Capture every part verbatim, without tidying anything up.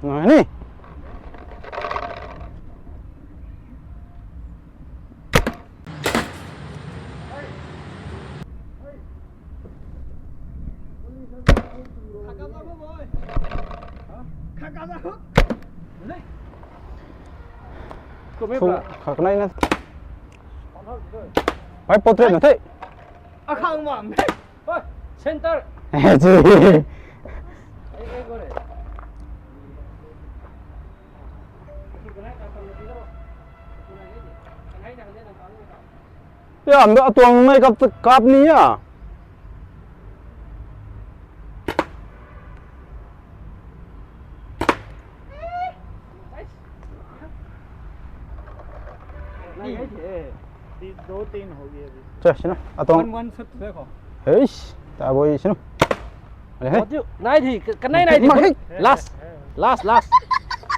Ni. Thu, kha kanei na. Bhai, portrait na the. Akhang mam. Oi, center. Ji. Ya, ndo atuang mei kap, kap ni ya. Dua, tina ho gaya abhi. Cha, sina, atuang. One, one shot dekho. Heish, ta boi sina. Nai thi, kanei nai thi. Mak hi. Last, last, last.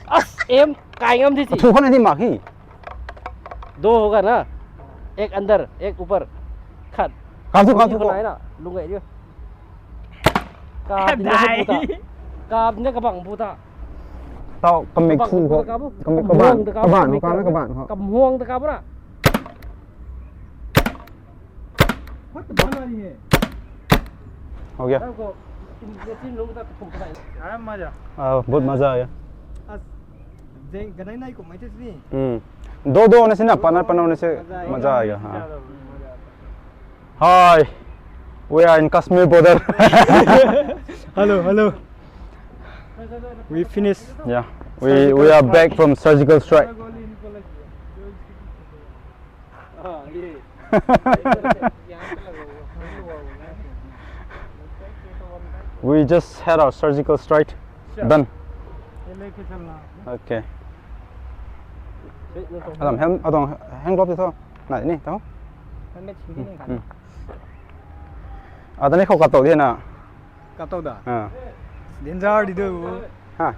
As, aim, kai ngam thi. Thu khan thi mak hi. Dua hoga na. Ek andar, ek upar. Khat. Kap thu, kap thu. Nai na, lung gai diu. Kap ni kabang bu ta. Tau, kamik thu ko. Kamik kabang, kabang, kamik kabang, kabang. Kamhuang ta kap ra. हो गया। आया मजा। बहुत मजा आया। हम्म। दो दो होने से ना, पार्टनर पार्टनर होने से मजा आएगा। हाँ। Hi, we are in Kashmir border. Hello, hello. We finish. Yeah, we we are back from surgical strike. We just had our surgical strike. Done. Okay. Atuang hand, atuang hand glove tho. Nai ni tho. Ata ni khou kap tou di na. Kap tou da. Danger di do. Ha.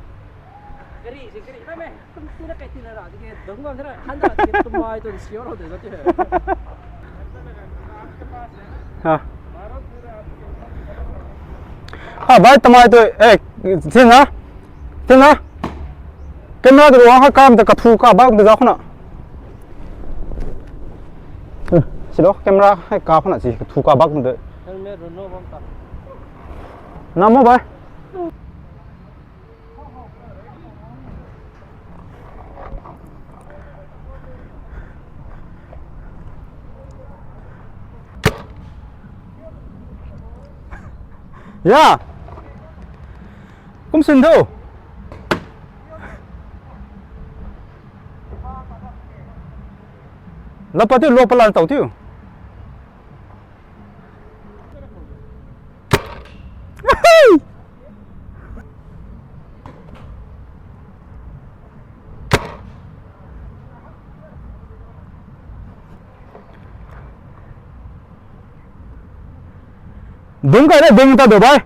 Ha. Ha, bhai, tamei tu, eh, sina, sina. Camera tu wang ha kam ta kathu ka bak tu za khuna. Silo camera hai ka khuna si kathu ka bak tu. Namo bhai. Ya. Kum sin tho. Lapa tiu, lo palan tau tiu. Ding kai de, ding ta do bhai.